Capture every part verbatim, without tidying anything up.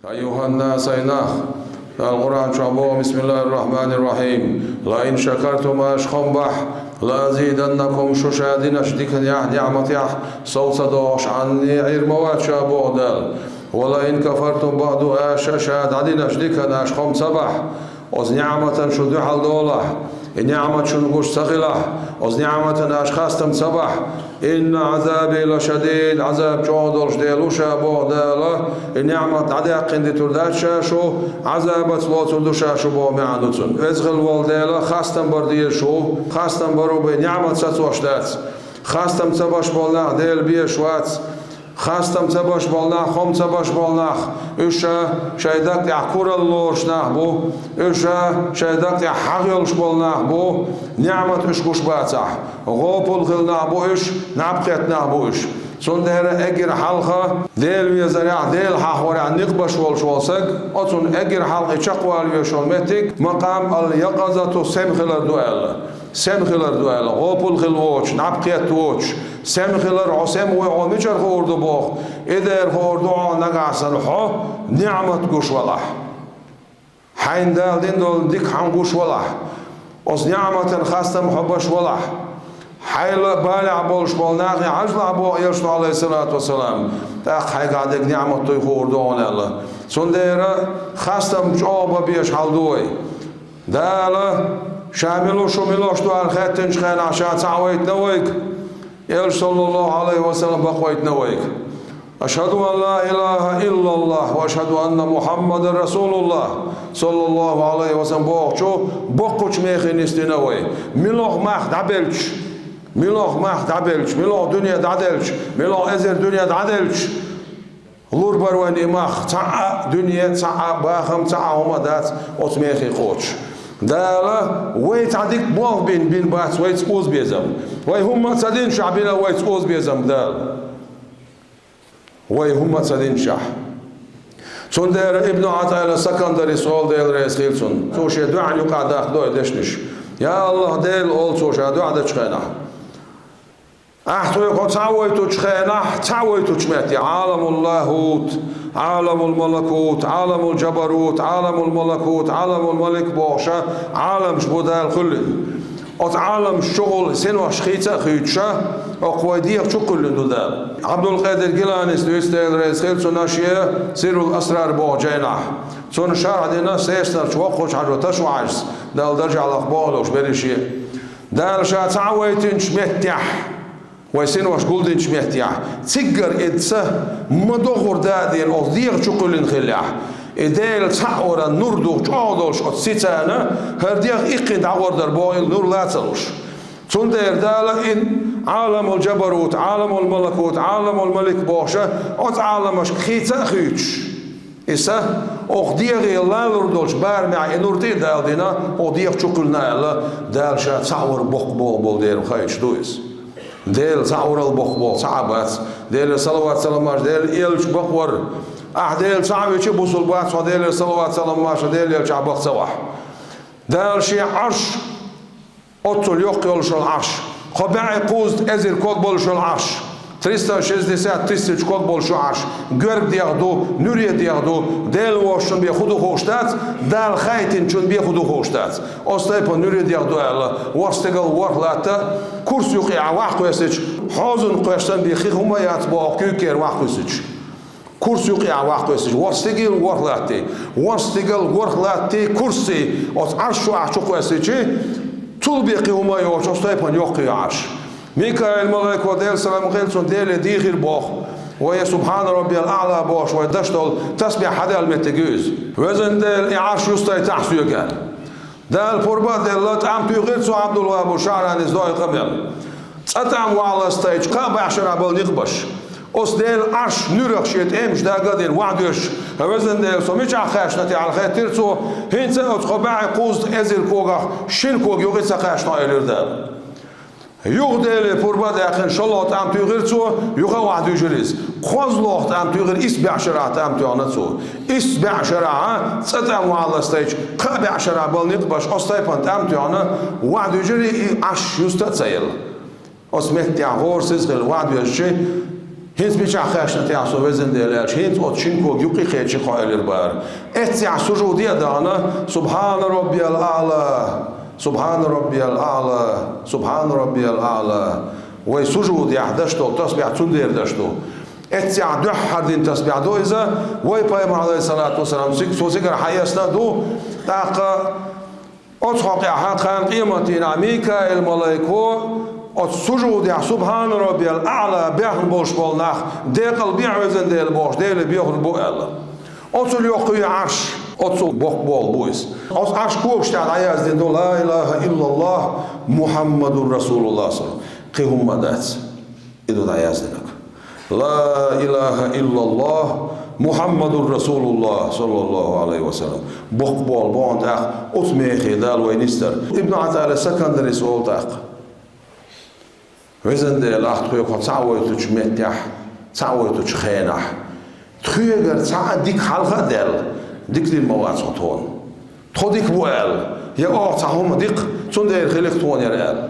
أيها الناس, ай нах! Дала Къуръан чу боху: بسم الله الرحمن الرحيم. لئن شكرتم, аша хоам бахь, لأزيدنكم, шу ша динарш диканехь, ниӀматех сов ца дохуш Ӏанне Ӏийр ма вац ша, боху Дала. ولئن كفرتم بعد, аша ша дӀадинарш диканаш хоам ца бахь, оцу ниӀматан шу дуьхьал долахь, и ниӀмат шуна гуш ца хилахь, оцу ниӀматан аша хастам ца бахь, إن عذابي لشديد, Ӏазаб чӀогӀа долуш Дела ву ша, боху Дала, и ниӀмат дӀадаьккхина дитур дац ша шу, Ӏазабаца лоцур ду ша шу боху маьӀна ду цуьнан. Веза хилла волу Дела хастам бар дезаш ву, хастам бар ву бен ниӀмат сацош дац. Хастам ца баш болу нах Дела безаш вац. Хастам ца баш болу нах, хоам ца баш болу нах, уьш ша шайн даг тӀехь куралла лоруш нах бу, уьш ша шайн даг тӀехь хьагӀ йолуш болу нах бу, ниӀмат уьш гуш бацахь. ГӀопал хилла нах бу уьш, наб кхетта нах бу уьш. Цундела эггара хьалха Дела везарехь, Дела хьахорехь никъ баш волуш волу саг, оцунна эггара хьалха и чекхвала везаш волу меттиг, макъам ал-якъазату, сема хилар ду аьлла. Сема хилар ду аьлла, гӀопал хилла воцуш, наб кхетта воцуш, сема хилар, хьо сема вуй, хьо мичара хуур ду боху, и дера хуур ду хьо нагахь санна хьо ниӀмат гуш валахь. Хьайна Дала дина долу дика хьан гуш валахь, оцу ниӀматан хастам хьо баш валахь. Хьайла балехь болуш болу нахе хьажалахь боху Элчано, Ӏалайхиссалату вассалам, тӀаккха хьайгахь дерг ниӀмат дуй хуур ду хьуна аьлла. Цундела хастам чӀогӀа бан безаш хьал ду вай. Дала Ша мила ву, шу мила ву аьлла хаьттинчу хенахь Ша цхьаъ вайтина вайга. Элча, саллаллаху Ӏалайхи ва саллам, бакъвайтина вайга. أشهد أن لا إله إلا الله وأشهد أن محمدا رسول الله, саллаллаху Ӏалайхи ва саллам, бохучу боккхачу мехе нисдина вай. МуьлхӀа мах дӀабелча, муьлхӀа мах дӀабелча, муьлхӀа дуьне дӀаделча, муьлхӀа эзар дуьне дӀаделча, лур бара вайна и мах, цхьа а дуьне, цхьа а бахам, цхьа а хӀума дац оцу мехе кхочуш. Дала вай цхьа дика болх бина, бина бац вайца озабезам. Вай хӀумма а ца динчохь бина вайца озабезам Дала. Вай хӀумма а ца динчохь. Цундела Ибну ӀатӀаилла Сакандари, Дела реза хила цунна, цо шен дуьхьал юкъахь дахдо и дешнаш. Я АллахӀ, Дела, олу цо ша дуьхьа дечу хенахь. Ахь тхоьга хьо цхьаъ вайтучу хенахь, цхьаъ вайтучу метте, Ӏаламул-лахӀут, Ӏаламул-малакут, Ӏаламул-джабарут, Ӏаламул-малакут, Ӏаламул-малик бохуша Ӏаламаш бу Дала кхоьллина. Оцу Ӏаламаш чухула синош хийца а хуьйцуша, окху вай дегӀа чу кхоьллина ду Дала. Ӏабдул-Къадир Гиланис дуьйцу, Дела реза хила цунна, шен Сиррул Асрар боху жайнахь. Цунна шархь дина Сесанарчу воккхачу хьажо Ташваъис, Дала даржехь лакха боху луш берриш а. Дала Ша цхьаъ вайтинчу меттехь, вай синош гулдинчу меттехь, циггара и са ма догӀур да а дина, оцу дегӀа чу кхоьллина хиллехь, и Дела цхьаъ варан нур ду чӀогӀа долуш оцу сицана, хӀара дегӀ иккхина дӀагӀордар боху и нур лаца луш. Цундела Дала и Ӏаламул-джабарут, Ӏаламул-малакут, Ӏаламул-малик бохуша оцу Ӏаламашка хийца а хуьйцуш, и са, окху дегӀе лалур долчу барамехь и нур тӀе а Дала дина, окху дегӀа чу кхоьллина аьлла, Дала Ша цхьаъ вар боккха бохам болу дела хаийтуш ду иза. Дела цхьаъ варал боккха бохам цхьа а бац. Делера салават-салам марша, Делан элча бакъвар. Ахь Дела цхьаъ вича бусулба вац хьо, Делера салават-салам марша, Делан элча бакъ ца вахь. Дала Шен Ӏарш, оццул йоккха йолуш йолу Ӏарш, кхо бӀе кхузткъа эзар ког болуш йолу Ӏарш, триста шестьдесят тысяч ког болуш йолу Ӏарш, гоьрга дегӀ ду, нуьре дегӀ ду, Дела вовшашна бен хӀун ду хууш дац, Дала хаийтинчунна бен хӀун ду хууш дац. Оцу тайпана нуьре дегӀ ду аьлла, ворхӀ стигал, ворхӀ латта, курс юкъехь вахь кхоьссича, хьозан кхоьссина бен хи хӀума яц боху куьйгера вахь кхуьссича. Курс юкъехь вахь кхоьссича, ворхӀ стигал, ворхӀ латта, ворхӀ стигал, ворхӀ латта, курс, оцу Ӏарш чу ахь чу кхоьссича, цул бен кхин хӀума а йоцуш, оцу тайпана йоккха ю Ӏарш. Микаил малайко, Делера салам хила цунна, Деле дийхира боху. Вай «Субхьана роббиял аӀла» бохуш, вай даш долу тасбихь хьадаьлла меттиг ю иза. Везан Дела, и Ӏарш юстайтахьа соьга. Дала пурба а делла, тӀам туьйхира цо, Ӏабдул-ВахӀабу ШаӀранис дойу къамел. Цкъа тӀам ваха ластайча, кхаа бӀе шарахь бала никъ баш. Оцу Делан Ӏарш нуьрах шен тӀемаш дага а дина, вахь доьшуш: «Везан Дела, со мичахь кхаьчна те?» аьлла хаьттира цо. «ХӀинца а оцу кхо бӀе кхузткъа эзар когах шина ког юкъа ца кхаьчна хьо», — элира Дала. Юха Деле пурба а даьккхина, шолгӀа тӀам туьйхира цо, юха а вахь дуьйжира иза. КхозлагӀа тӀам туьйхира, исс бӀе шарахь тӀам тоьхна цо. Исс бӀе шарахь, цкъа тӀам ваха ластайча, кхаа бӀе шарахь бала никъ баш, оцу тайпана тӀам тоьхна, вахь дуьйжира и Ӏарш юста а ца елла. Оцу меттехь гӀорасиз хилла вахь доьжучи, «ХӀинца мичахь кхаьчна техьа со, Везан Дела?» аьлча, «ХӀинца оцу шина кога юккъе кхечи кхоьллира бара». Эццехь сужуде а дахана: «Субхана Роббиял А'ла! Субхана Роббиял А'ла! Субхана Роббиял А'ла!» Вай сужудехь деш долу тасбихь цундела деш ду. Эццехь дуьххьара дина тасбихь ду иза. Вай пайхамар, алейхиссалату вассалам, циг-, цо цигара хьаэцна а ду. ТӀаккха оцу хьокъехь кхана къематдийнахь Микаил малайко оцу сужудехь «Субхана Роббиял А'ла» бехна болуш болу нах декъала бехьа, Везан Дела, бохуш, Деле бехур бу аьлла. Оцу лоьху Ӏарш, оцу боккха болу бу иза. Оцу Ӏарш когаш тӀехь дӀаяздина ду: «Ла илаха иллаллахӀ, Мухьаммадур Расулуллах», — со. Кхин хӀумма дац. И ду дӀаяздинарг. «Ла илаха иллаллахӀ, Мухьаммадур Расулуллах, саллаллаху алейхи ва саллям». Боккха болу бохьана тӀаккха оцу мехе Дала вай нисдар. Ибн Ӏатаилла Сакандарис олу тӀаккха: «Везан Дела, ахь тхоьга хьо цхьаъ войтучу меттехь, цхьаъ войтучу хенахь, тхоьгара цхьа а дика хьалха а даьлла, дика дина ма вац хьо тхуна. Тхо дика бу аьлла, я оха цхьа хӀума дикха, цундела хилира тхуна яра», — аьлла.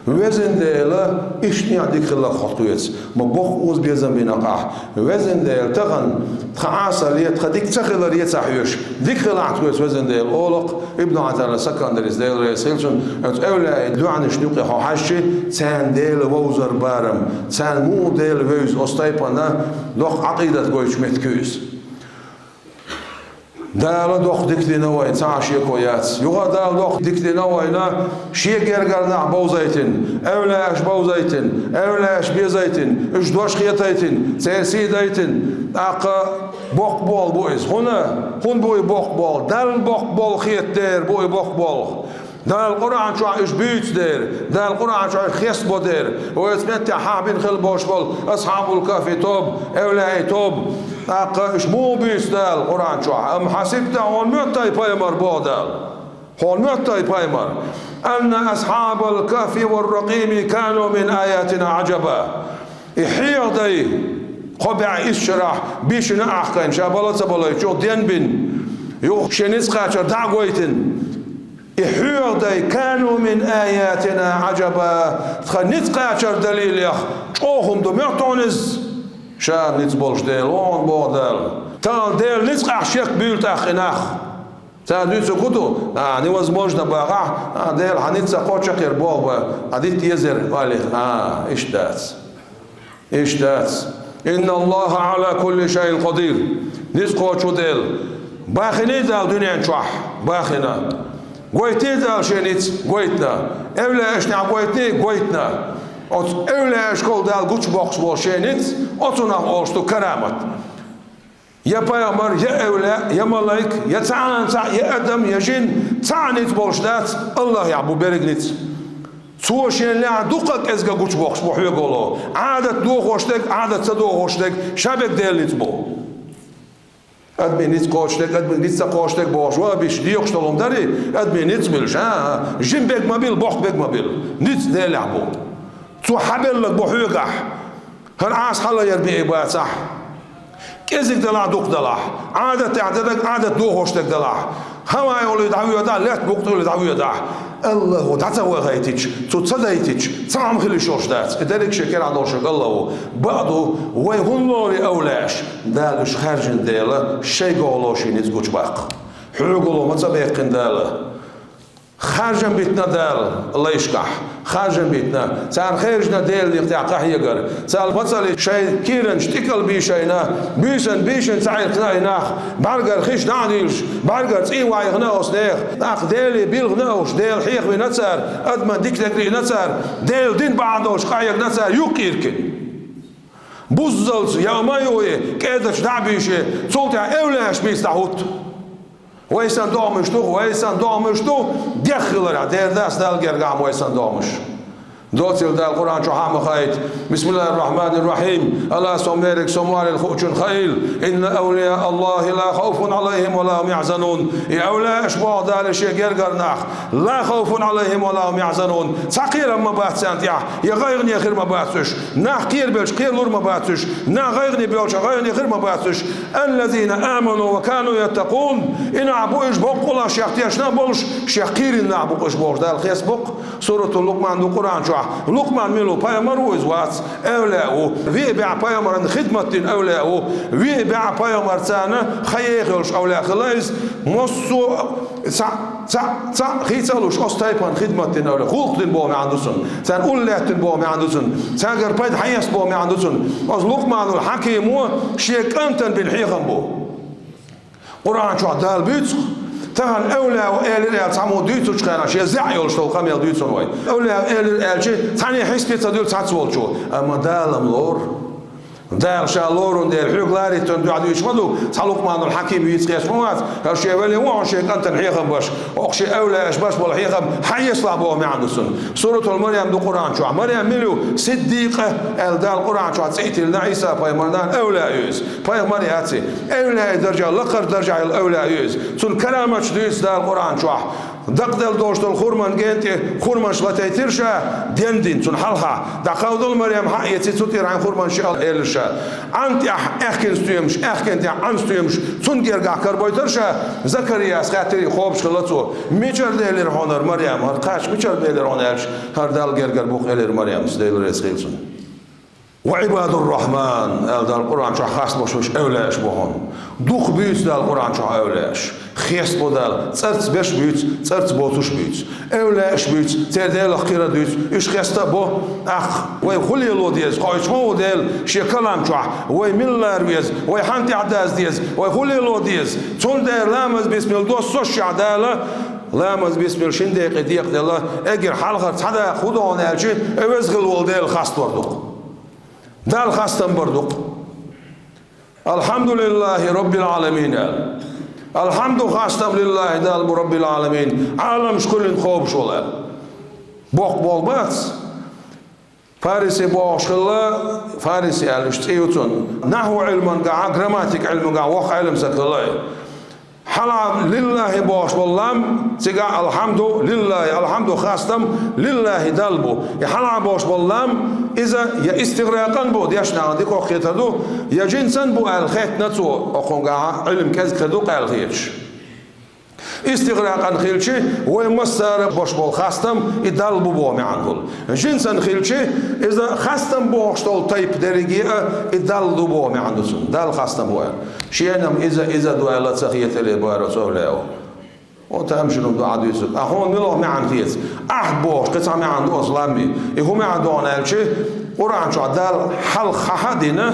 Везан Дела, иштта некъ дика хилларг хьо тхоьца ма боккха оза безам бина ахь. Везан Дела, тахана тхан Ӏасале, тхан дика ца хиларе ца хьоьжуш, дика хилахь тхоьца, Везан Дела, олакх. Ибн Ӏатаилла Сакандарис, Дела реза хила цунна, оцу эвлаяийн доьхнашна юкъе хьо хьаьжчи, царна Дела вовзар барам, царна муха Дела вевза, оцу тайпана доккха Ӏакъидат гойтуш меттиг ю иза. Дала доккха дика дина вайна, цхьа а шеко яц. Юха Дала доккха дика дина вайна, Шен гергара нах бовзайтина, эвлаяаш бовзайтина, эвлаяаш безайтина, уьш дош хетайтина, церан сий дайтина, тӀаккха боккха болу бу иза. ХӀунда, хӀунда бу и боккха болу? Далла боккха болу хетадера бу и боккха болу. Дала Къуръан чохь уьш буьйцу дера, Дала Къуръан чохь уьш хестабо дера. Вай оцу меттехь хьахбина хила болуш болу асхьабул кахфи тоба, эвлаяийн тоба. ТӀаккха уьш муха буьйцу Дала Къуръан чохь? «Ам хьасибта», хьуна моьтту, пайхамар, боху Дала. Хьуна моьтту, пайхамар: «Анна асхьабал кахфи вар ракъими кану мин аятина Ӏаджаба». И хьехадай, кхо бӀе исс шарахь бийшина а ахкийна, ша бала а ца балийтуш, юха денбина, юха шен ницкъ кхачар дӀа а гойтина. И хьоьгӀа дай, «Кану мин аятина Ӏаджаба», тхан ницкъ кхачар далилех чӀогӀа хӀума ду моьтту хьуна иза? Ша ницкъ болуш Дела ву хьуна, боху Дала. Тахана Делан ницкъахь шек буьйлу тӀаккха и нах. Цара дуьйцург хӀун ду? А, невозможно бахахь, а, Дела, хьан ницкъ ца кхочуш хир боху бан, а, дитта езар, олий, а, иштта дац. Иштта дац. «Инна Аллаха Ӏала кулли шайин къадир». Ницкъ кхочу Дела. Бахиний Дала дуьнен чохь? Бахина. Гойтний Дала шен ницкъ? Гойтна. Эвлаяашна гойтний? Гойтна. Оцу эвлаяашкахула Дала гучубоккхуш болу шен ницкъ, оцунах олуш ду карамат. Я пайхамар, я эвлаяъ, я малайк, я цхьана цхьаъ, я адам, я жин, цхьа а ницкъ болуш дац, Аллахьехь бу берриг ницкъ. Цо шен лаьа дукха кӀезга гучубоккхуш бу хьоьгало. Ӏадат дохош дерг, Ӏадат ца дохош дерг, ша берг Делан ницкъ бу. Адамийн ницкъ кхочуш дерг, адамийн ницкъ ца кхочуш дерг бохуш, ван биша дехаш долу хӀума дарий, адамийн ницкъ буьлуш, а, а, жин берг ма билла, боккха берг ма билла. Ницкъ Делехь бу. Цо хьабелларг бу хьоьгахь. ХӀара Ӏаса хьалаяр бен бацахь, кӀезиг далахь, дукха далахь, Ӏадатехь дерг, Ӏадат дохош дерг далахь, хӀаваъ йолий дӀавоьдахь, лаьтта букъ тӀе йолий дӀавоьдахь, Аллахо дӀа ца вахийтича, цо ца дайтича, цхьа хӀума хила йиш йолуш дац. И дерриг шен карахь долуш верг Аллахо. Бакъду, вай хӀунда лору эвлаяаш? Дала уьш хаьржина дела, шайгахула шен ницкъ гучубаккха. Хьоьгало ма ца баьккхина Дала. Харжам битина Дала лайшкахь, харжам битина. Царна хержина Делан некъа тӀехь къахьегар. Царна мацалли шайн кийранаш тӀекӀал бийшайна, буьйсан бийшина ца Ӏиркхина и нах, бӀаьргара хиш дӀа а дийлуш, бӀаьргара цӀий ваийхина оцу нехан. ТӀаккха Деле билггӀина уьш, Дела хьехавина цара, адаман дика дерг диъна цара, Делан дин бахьана долуш къахьегна цара юккъе иркина. Буззалц яа ма ю и, кӀедачу дӀа а буьйший, цул тӀаьхьа эвлаяаш бийца дӀахӀутту. Вай санна догӀмаш ду, вай санна догӀмаш ду, деххиларехь, дера дац Далла гергахь вай санна догӀмаш. Доцийла Дала Къуръан чохь а ма хаийта: «Бисмиллахир Рахманир Рахим. Ала, Со мерг, Со муьлхха хуучун хаийла: инна авлияа Аллахи ла хавфун Ӏалайхим ва ла хум яхьзанун». И авлияаш боху Дала шен гергара нах: «Ла хавфун Ӏалайхим ва ла хум яхьзанун». Цхьа кхерам ма бац царна тӀехь, я гӀайгӀане хир ма бац уьш. Нах кхерабелча кхералур ма бац уьш. Нах гӀайгӀане боьлча гӀайгӀане хир ма бац уьш. «Аллазина аману ва кану яттакъун». И нах бу уьш боккъала шех тешна а болуш, шех кхийрина нах бу уьш бохуш Дала хестабо-кх. Суратул Лукъман ду Къуръан чохь. Лукъман мила ву? Пайхамар ву иза? Вац, эвлаяъ ву. Виъ бӀаь пайхамарна хидмат дина эвлаяъ ву. Виъ бӀаь пайхамарца хан еха йолуш эвлаяъ хилла иза. Массо а цхьаъ, цхьаъ, цхьаъ хийца а луш, оцу тайпана хидмат дина эвлаяъ. ГӀуллакх дина боху маьӀна ду цунна. Царна уллехь дина боху маьӀна ду цунна. Цаьргара пайда хьаеста боху маьӀна ду цунна. Оцу Лукъманул Хьакимо шен кӀантана бина хьехам бу. Къуръан чохь Дала буьйцу-кх, тахана эвлаяъ ву элира аьлла цхьаммо дуьйцучу хенахь, шен зӀе йолуш долу къамел дуьйцу вай. Эвлаяъ ву элира аьлча, цхьаьна хьесапе ца дуьллу цхьацца волчо. Амма Дала-м лору. Дала Ша лоруна дела, хьоьга ларийтина дуьхьа дуьйцуш ма ду, цхьа Лукъманул Хьаким вийца хеташ ма вац, хӀара шен вале вон, хьо шен кӀантана хьехам беш, оха шен эвлаяаша беш болу хьехам хьаеслахь боху маьӀна ду цунна. Суратул Марьям ду Къуръан чохь. Марьям мила ю? Сиддикъа аьлла Дала Къуръан чохь цӀе а тиллина, Ӏийса-пайхамарна эвлаяъ ю иза. Пайхамар яц и. Эвлаяийн даржехь, лакхара даржехь йолу эвлаяъ ю иза. Цунна караматаш дуьйцу Дала Къуръан чохь. Дакъаделла долуш долу хурман гена тӀе хурманаш латайтира ша, дендина, цунна хьалха. ДӀакховдал, Марьям, хьаэций, цу тӀера хьайн хурманаш аьлла элира ша. Ӏан тӀехь аьхкина стоьмаш, аьхкина тӀехь Ӏан стоьмаш, цунна гергахь карабойтура ша. Закарияс хаьттира, кхобуш хилла цо: «Мичара делира хьуна хӀара, Марьям? ХӀара кхача мичара делира хьуна?» аьлча, «ХӀара Далла гергара бу-кх», элира Марьямс, Дела реза хила цунна. «Ва Ӏибадур-Рахьман», аьлла Дала Къуръан чохь хастам беш болу эвлаяаш бу хьуна. Дукха буьйцу Дала Къуръан чохь эвлаяаш. Хестабо Дала, цӀарца беш буьйцу, цӀарца боцуш буьйцу. Эвлаяаш буьйцу, церан Делах кхера дуьйцу, уьш хеста а бо. ТӀаккха вай хӀун лело деза, кхойтта ма ву Дела шен калам чохь, вай мила лара веза, вай хьанна тӀехь даза деза, вай хӀун лело деза. Цундела ламаз, бисмилла доссошехь Дала, ламаз, бисмилла шина декъе декъаделла, эггара хьалхара цхьа дакъа хӀун ду хьуна аьлча, веза хилла волу Дела хастор ду-кх. Далла хастам бар ду-кх. «Алхьамдулиллахи Роббил Ӏаламин», аьлла. Алхьамду, хастам, лиллахи, Далла бу, Роббил Ӏаламин, Ӏаламаш кхоьллина кхобуш волу, аьлла. Боккха болу бац. Фариси бохуш хилла, Фариси аьлла уьш цӀе ю цунна. Нахьву Ӏилмангахь, грамматика Ӏилмангахь воккха Ӏилма ца хилла. Хьалха «лиллахи» бохуш болу лам, цигахь «алхьамду лиллахи», «алхьамду», хастам, «лиллахи», Далла бу. И хьалха бохуш болу лам, иза я истигъракъан бу, дешнахана дика кхетар ду, я жинсан бу аьлла хеттина цо, окхунгахь Ӏилма кӀезиг хир ду-кх аьлла хеташ. Истигъракъан хилчи, вай массара а беш болу хастам и Далла бу боху маьӀна хуьлу. Жинсан хилчи, иза хастам бохуш долу тайпа дерриге а и Далла ду боху маьӀна ду цунна. Далла хастам бу аьлла. Шена-м иза, иза ду аьлла ца хета элира бара цо лео. О, тамашийна ду Ӏа дуьйцург. Ахь хьуна мила маьӀна хета? Ахьд бохуш кхин цхьа маьӀна ду оцу ламан. И хӀун маьӀна ду хьуна аьлча, Къуръан чохь Далла хьалха хьаха а дина,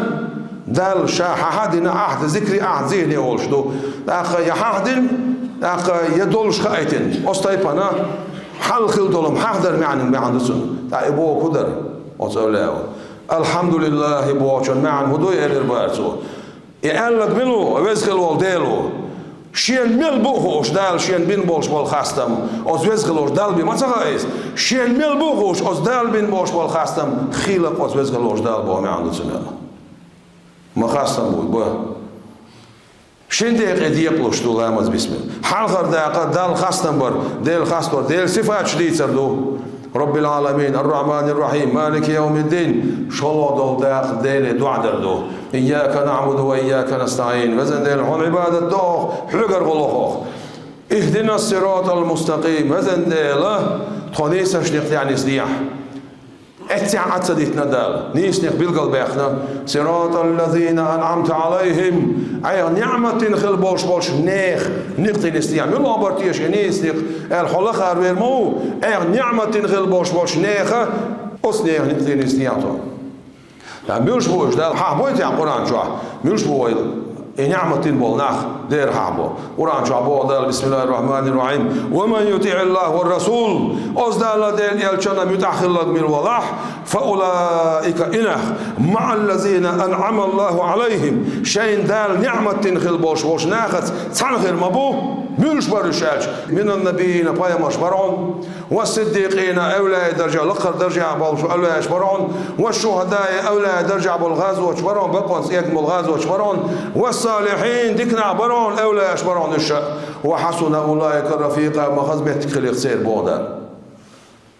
Далла Ша хьаха а дина, Ӏахд, зикри Ӏахд зихне волуш ду. ТӀаккха я хьаха дина, тӀаккха я долуш хаийтина. Оцу тайпана хьалха хила долу-м хьахадар маьӀна, маьӀна ду цунна. ТӀаккха и боху хӀун дара оцу эвлаяо? «Алхьамдулиллахи» бохучун маьӀна хӀун ду, элира бара цо. И аьлларг мила ву? Веза хила волу Дела ву. Шена мел бу а хууш, Дала шена бина болуш болу хастам оцу веза хила волчу Далла бен ма ца хаьа иза. Шена мел бу а хууш, оцу Далла бина болуш болу хастам хийла-кх оцу веза хила волчу Далла боху маьӀна ду цунна аьлла. Ма хастам бу, ба. Шина декъе декъалуш ду ламаз, бисмилла. Хьалхара дакъа Далла хастам бар, Дела хастор, Делан сифаташ дийцар ду. Роббил Ӏаламин, Ар-Рахьманир-Рахьим, Малики йовмиддин. ШолгӀа долу дакъа Деле доӀа дар ду. Ийяка наӀбуду ва ийяка настаӀин. Везан Дела, хьуна Ӏибадат до оха, хьоьгара гӀо лоху оха. Ихдинас-сиратал мустакъим. Везан Дела, тхо нийсачу некъа тӀехь нисдехьа. Эццехь Ӏа ца дитина Дала, нийса некъ билгалбаьккхина. Сираталлазина анӀамта Ӏалайхим. Айхьа ниӀматдина хила болуш болчу нехан некъа тӀе нисдехьа. Муьлха бара теша и нийса некъ аьлла, хьо лахара вер ма ву. Айхьа ниӀматдина хила болуш болчу нехан, оцу нехан некъа тӀе нисдехьа тхо. Ткъа муьлш бу уьш, Дала хьахабой те Къуръан чохь? Муьлш бу вай и ниӀмат дина болу нах, дера хьахабо? Къуръан чохь боху Дала: «Бисмиллахир-рахьманир-рахьим. Ва ман ютиӀиллахӀа ва расул». Оцу Далла, Делан элчанна муьтӀахь хилларг мила валахь, «фа улаика», и нах, «маӀаллазина анӀамаллахӀу Ӏалайхим». Шайна Дала ниӀмат дина хила болуш волчу нахаца цхьаьна хир ма бу? Муьлш бара уьш аьлча? «Минан-набийина», пайхамарш бара хьуна. «Ва сиддикъина», эвлаяийн даржехь, лакхара даржехь болуш эвлаяаш бара хьуна. «Ва шухӀадаи», эвлаяийн даржехь болу гӀазоташ бара хьуна, бакъонца эгна болу гӀазоташ бара хьуна. «Ва салихьин», дика нах бара хьуна, эвлаяаш бара хьуна уьш. «Ва хьасуна улаика рафикъа», ма хаза меттиг хилира церан боху Дала.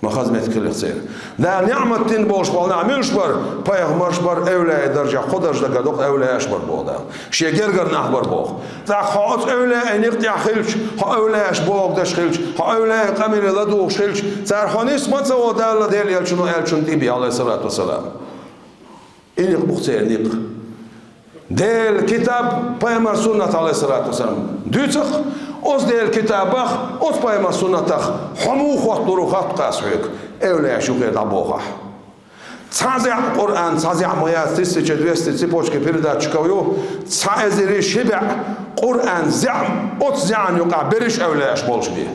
Ма хаза меттиг хилийта церан. Дала ниӀмат дина болуш болу нах муьлш бара? Пайхамарш бара, эвлаяийн даржехь кхо дарж дагадо, эвлаяаш бара боху Дала. Шен гергара нах бара боху. ТӀаккха хьо оцу эвлаяийн некъа тӀехь хилча, хьо эвлаяаш бохург деш хилча, хьо эвлаяийн къамеле ладугӀуш хилча, цара хьо нис ма ца во Далла, Делан элчано аьллачунна тӀе бен, Ӏалайхиссалату вассалам. И некъ бу-кх церан некъ. Делан китаб, пайхамар суннат, Ӏалайхиссалату вассалам, дуьйцу-кх, оцу Делан китабах, оцу пайхамар суннатах хьо муха хотталур ву, хатта-кх ас хьоьга, эвлаяаш юкъера дӀабохахь. Цхьа зӀе Къуръан, цхьа зӀе ма яц, тысяча двести цепочки передатчиков ю, цхьа эзар ши бӀе Къуръан зӀе, оцу зӀенан юкъахь берриш эвлаяаш болуш бен.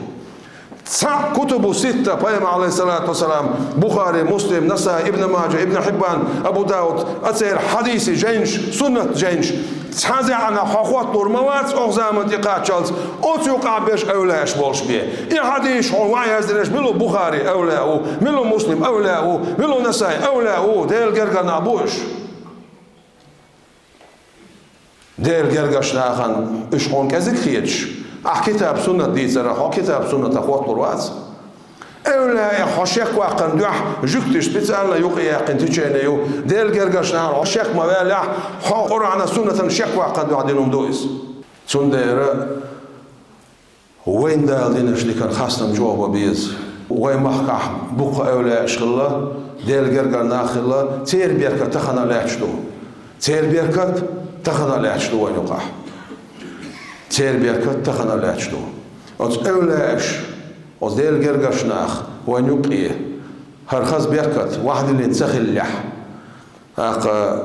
Цхьаъ кутубу ситта, пайхамар, Ӏалайхиссалату вассалам, Бухари, Муслим, Насаи, Ибн Маджа, Ибн Хьиббан, Абу Дауд, оцеран хьадиси жайнаш, суннат жайнаш, цхьа зӀенах хьо хотталур ма вац, оха заман тӀекхаччалц оцу юкъахь берш эвлаяаш болуш бен. И хьадисаш хьуна ваьӀ яздинарш мила ву? Бухари эвлаяъ ву, мила ву Муслим эвлаяъ ву, мила ву Насаи эвлаяъ ву, Делан гергара нах бу уьш. Делан гергарчу нахана уьш хьуна кӀезиг хеташ, ахь китаб-суннат дийцарах хьо китаб-суннатах хотталур вац. Эвлаяэх хьо шек ваккхарна дуьхьа жуьгтий специально юкъаяьккхина течени ю, Делан гергарчу нахана хьо шек ма ваьллехь, хьо Къуръана, суннатана шек ваккхарна дуьхьа дина хӀума ду иза. Цундела Вайн Дала динарш диканна хастам чӀогӀа бан беза. Вайн махкахь боккха эвлаяаш хилла, Делан гергара нах хилла, церан беркат тахана а лаьтташ ду. Церан беркат тахана а лаьтташ ду вайн юкъахь. Церан беркат тахана а лаьтташ ду. Оцу эвлаяаш, оцу Делан гергарчу нах вайн юкъе хӀара хаза беркат ваьӀ диллина ца хиллехь, ТӀаккха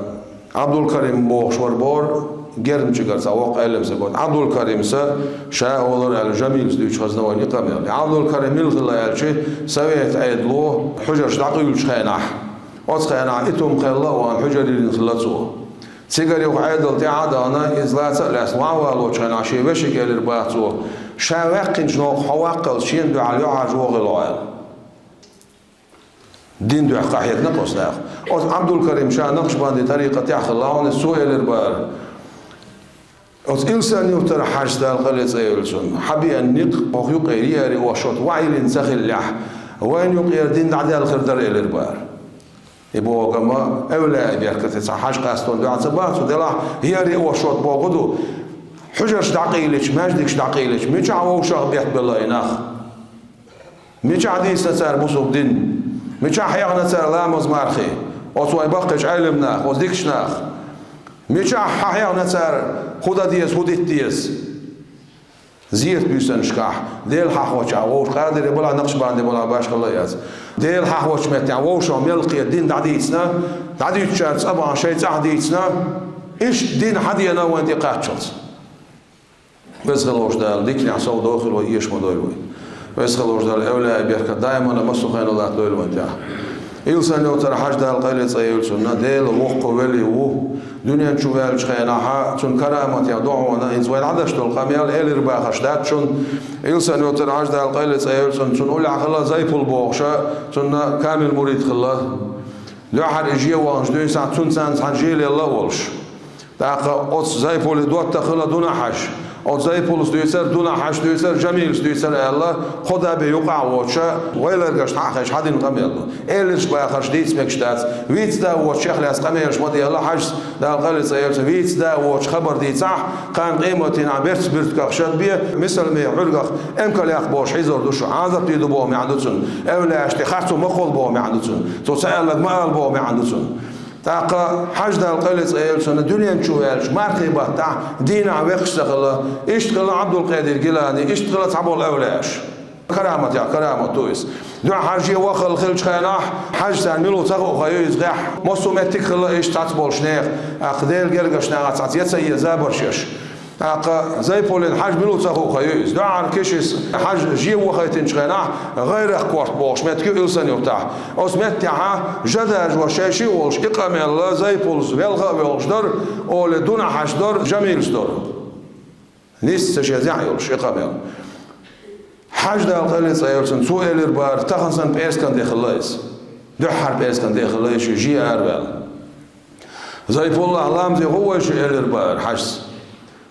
Ӏабдулкарим бохуш вара боху, Гермчигара цхьа воккха Ӏелам стаг вара. Ӏабдулкаримс ша а олура аьлла, Жамилс дуьйцуш хезна вайна и къамел. Ӏабдулкарим мила хилла аьлча, Совет Ӏедало хьуьжарш дӀакъуьйлучу хенахь, оцу хенахь итт хӀума кхелла а вахана хьуьжар йиллина хилла цо. Цигара юха Ӏедал тӀаьхьа а дахана, иза лаца а лаьцна, вахьа валочу хенахь шен вешига элира боху цо: «Ша ваьккхинчу новкъахь хьо ваккхалц шена дуьхьал юьхьӀаьржа вогӀийла хьо», – аьлла. Дин дуьхьа къахьегна-кх оцу наха. Оцу Ӏабдулкарим ша накъшбанди тарикъатехь хилла хьуна, иза цо элира бара. Оцу Илсан-Юьртара Хьаьжас, Дала къайле цӀе йойла цунна, хьан беана некъ хӀокху юкъера еари ош шот ваьӀ йиллина ца хиллехь, вайна юкъера дин дӀадаьлла хир дара, элира бара. И боху гама эвлаяийн беркате цхьа хьаьжа къастон дуьхьа ца бац, цу делахь еари ош шот боху ду, хьуьжарш дӀакъийлича, маьждигаш дӀакъийлича, мичахь вовшах беттабелла и нах? Мичахь дийцина цара бусулба дин? Мичахь хьехна цара ламаз, мархий? Оцу вайн баккхийчу Ӏелам наха, оцу дикачу наха? Мичахь хьан хьехна цара хӀун дан деза, хӀун дита деза? Зерат буьйсанашкахь, Дела хьахочехь, вовшах къадири балахь, накъшбанди балахь, башхалла а яц. Дела хьахочу меттехь вовшах мел кхета дин дӀадийцина, дӀадуьйцучара цӀа бахьана шайн цӀахь дийцина, иштта дин хьан деана вайна тӀекхаччалц? Веза хилла волчу Дала диканехь совдохийла вай, эша ма дойла вай. Веза хилла волчу Дала эвлаяийн беркат даимана массо а хенахь латтадойла вайн тӀехь. Илсан-Юьртара Хьаьжа, Дала къайле цӀе йойла цунна, Делан воккха вели ву. Дуьнен чу ваьллачу хенахь цуьнан караматех ду хьуна, хӀинца вай дӀадеш долу къамел, элира бахарш дац шуна. Илсан-Юьртара Хьаьжа, Дала къайле цӀе йойла цунна, цуьнан уллехь хилла Зайпул бохуша, цуьнан камил мурид хилла. Дуьххьара и же ваханчу дуьйна сахьт цунна царна цхьаьна же лелла а волуш. ТӀаккха оцу Зайпуле доттагӀа хилла Дуна-Хьаьжа. Оцу Зайпулас дуьйцура, Дуна-Хьаьжас дуьйцура, Жамилас дуьйцура аьлла, кхо да бен юкъахь а воцуш, вай ларгаш хьаьхкича хьан дина къамел ду. Элирш бахарш дийца мегаш дац, виц да а воцуш чехлаьцна къамелаш ма-делла, Хьаьжас, Дала къайле цӀе йойла цунна, виц да а воцуш хабар дийцахь, кхана къематдийнахь берцбуьртигах шад бен, мисал ме Ӏуьргах эмкал яккха бохуш хьийзор ду шу, Ӏазап дийр ду боху маьӀна ду цуьнан, эвлаяашна тӀе харцо ма кхолла боху маьӀна ду цуьнан, цо ца аьлларг ма ала боху маьӀна ду цуьнан. ТӀаккха Хьаьжа, Дала къайле цӀе йойла цунна, дуьнен чу ваьллачу мархий баттахь дийнахь векхаш ца хилла, иштта хилла Ӏабдулкъадир Гилани, иштта хилла цхьаболу эвлаяаш. Караматех карамат ду иза. Дуьххьара же вахалла хиллачу хенахь, Хьаьжас царна мила ву ца хууш ю иза гӀеххьа. Массо а меттиг хилла иштта цхьацца болуш нехан, тӀаккха Делан гергарчу нахаца цхьацца я ца еза забарш еш. ТӀаккха Зайпулин Хьаьжа мила ву ца хууш ю иза. Дуьххьара Кишис Хьаьжа же вахийтинчу хенахь, ГӀайракх-Корта бохуш меттиг ю Илсан-Юьртахь. Оцу меттехь жа даржош шаьш а волуш, и къамел Зайпулас велха а воьлхуш дара, олий Дуна-Хьаьжас дара, Жамилас дара. Нийсса шен зӀе йолуш и къамел. Хьаьжа, Дала къайле цӀе йойла цунна, цо элира бара, тахана санна пӀераскан де хилла иза. Дуьххьара пӀераскан де хилла иза, шен же араваьлла. Зайпуллахь, ламазе гӀо вайша, элира бара Хьаьжас.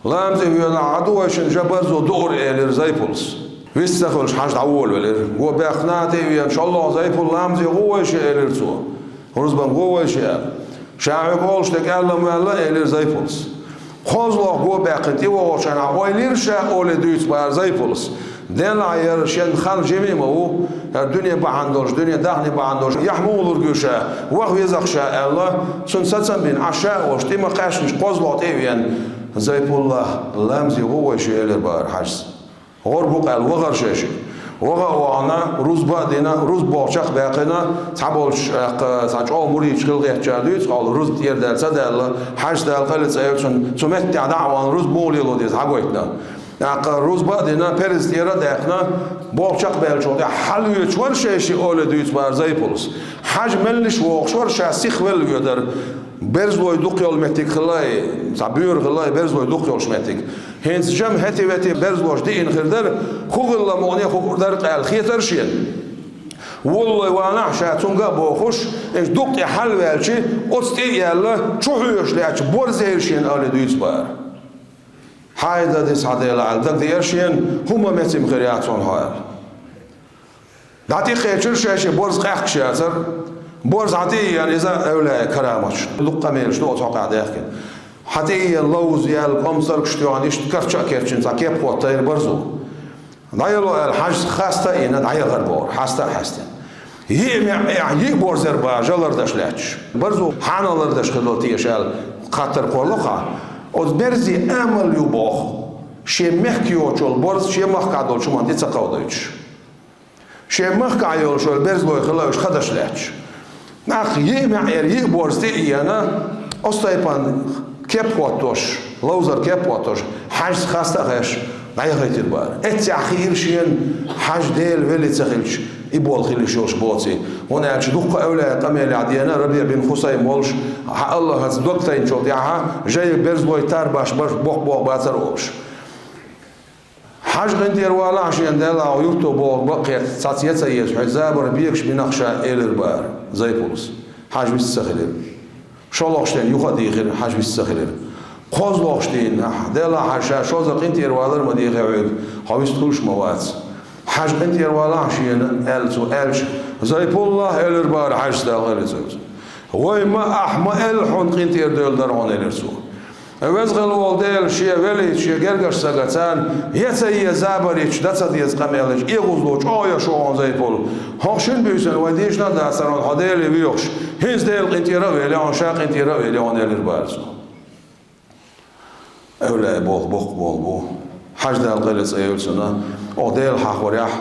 Ламазе воьлахь, хӀун ду вайшинна жа барзо дуур, элира Зайпулас. Вист ца хуьлуш, Хьажа дӀаволавелира. Го баьккхина а тӀе а веана, шолгӀа, Зайпулла, ламазе гӀо вайша, элира цо. Рузбан, гӀо вайша аьлла. Ша хьоьга олуш дерг аьлла ма ваьлла, элира Зайпуллас. КхозлагӀа го баьккхина тӀевогӀучу хенахь, ойла йира ша олий дуьйцу бахара Зайпуллас. Делахь яра шен хан жима а ма ву, яра дуьне бахьана долуш, дуьне даьхни бахьана долуш, яхь муха лург ю ша, ваха веза-кх ша аьлла, цунна сацам бина, Ӏаш ша а волуш, тӀе ма кхаьчнаш, кхозлагӀа тӀе а веана, Зайпулла, ламазе гӀо вайша, элира бахара Хьажас. ГӀоргва ву-кх аьлла, вахара шаьш. Ваха а вахана, рузба а дина, рузба боху чекхбаьккхина, цхьаболчу, тӀаккха, цхьа чӀогӀа мурдаш хилла гӀертачара дуьйцу, къаьлла рузба тӀера даьлла ца даьлла, Хьажас, Дала къайле цӀа йойла цунна, цу меттехь дӀа а вахана, рузба муха лело деза хьагойтина. ТӀаккха рузба а дина, перза тӀера а даьккхина, болх чекхбаьллачул тӀаьхьа хьалавоьдуш вара шаьш олий дуьйцу бахара Зайпуллас. Хьажа меллаша вогӀуш вара, ша сихвелла воьдура. Берзалой дукха йолу меттиг хилла и, цхьа боьра хилла и, берзалой дукха йолуш меттиг. ХӀинца жимма хӀетте-вете берзалоша диъна хир дара, хӀун хилла мукъане хуур дара-кх аьлла хетара шена. Волалой ванахь, ша цуьнга а бохуш, иштта дукха тӀе хьалаваьлча, оцу тӀе а яьлла, чу хьоьжуш лаьттачу борза яра шена олий дуьйцу бахара. Хьайда дисхьа, Делахь аьлла, дагадеара шена, хӀумма меца-м хир яц хьуна хьо аьлла. ДӀатӀекхечира шаьш, борз къаьхкаш яцара. Борз хьан тӀе а еана, иза эвлаяан караматаш. Дукха къамелаш ду оцу хьокъехь даьхкина. Хьан тӀе а еана, ловза яьлла, кӀомсаргаш тоьхна, иштта карча а кечйина, цхьа кеп хӀоттайра борзо. ДӀаяло аьлла, Хьажас хаста а йина, дӀаяхара бохура, хьаста а хьаьстина. Йиъ маьӀӀехь йиъ борз яра бахара, жа лардеш лаьтташ. Борзо хьанна лардеш хилла теша аьлла, хаттар кхоллало-кх хьан. Оцу берзе амал ю боху, шен мехкан йоцуш йолу борз шен махкахь долчу хӀуманна тӀе ца кховдуьйтуш. Шен махкахь йолуш йолу берзалой хилла уьш хадаш лаьтташ. ТӀаккха йиъ маьӀӀера йиъ борз тӀе а еана, оцу тайпана кеп хӀоттош, ловзар кеп хӀоттош, Хьажас хаста а хьаьстина, дӀаяхийтира бахара. Эццехь хиира шена, Хьажа Делан вели ца хилча, и болу хила йиш йолуш боций. ХӀунда аьлча дуккха а эвлаяан къамелехь деана, РабиӀ бин Хусайм волуш, хьан АллахӀаца дог тайначул тӀаьхьа, жай берзалой тарбаш барш боккха боху бацара олуш. Хьажа, къинтӀера валахь шена, Делахь, юрто бохург бакъ хетта, цхьацца ян ца еза, хьоьца забар бегаш бина-кх ша, элира бахара Зайпуллас. Хьажа вист ца хилира. ШолгӀачу дийнахь юха а дийхира, Хьажа вист ца хилира. КхозлагӀчу дийнахь, Делахь, Хьажа, ша шозза къинтӀера валар ма дийхи хьоьга, хьо вист хуьлуш ма вац. Хьажа, къинтӀера валахь шена, аьлла цо аьлча, Зайпулла, элира бахара Хьажас, Дала къайле цӀа йойла цунна. Вай ма, ахь ма аьлла хьуна, къинтӀера девлла дара хьуна, элира цо. Веза хилла волу Дела шен велийча, шен гергарчу стага царна ян ца еза, забар йитча, дан ца деза къамелаш, эгӀазло чӀогӀа йо шу хьуна, Зайпулла. ХӀокху шина буьйсанна вай дийшина а дацара хьуна, хьо Деле воьхуш, хӀинца Дела къинтӀера а велла хьуна, ша къинтӀера а велла хьуна, элира бахара цо. Эвлаяан болх боккха болх бу. Хьажа, Дала къайле цӀа йойла цунна, оха Дела хьахорехь,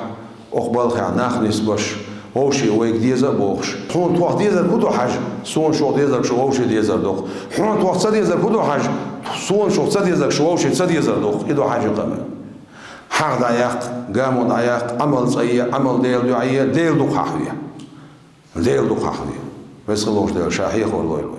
оха балхехь нах нисбеш, вовшийн вайга деза а бохуш. Хьуна тхох дезарг хӀун ду, Хьажа? Суна шух дезарг шу вовшийн дезар ду-кх. Хьуна тхох ца дезарг хӀун ду, Хьажа? Суна шух ца дезарг шу вовшийн ца дезар ду-кх. И ду Хьажин къамел. ХьагӀ дӀаяккха, гамо дӀаяккха, Ӏамал цӀа е, Ӏамал Делан дуьхьа е, Дела дукха хьахаве. Дела дукха хьахаве. Веза хилла волчу Дела ша хьехор лойла вай.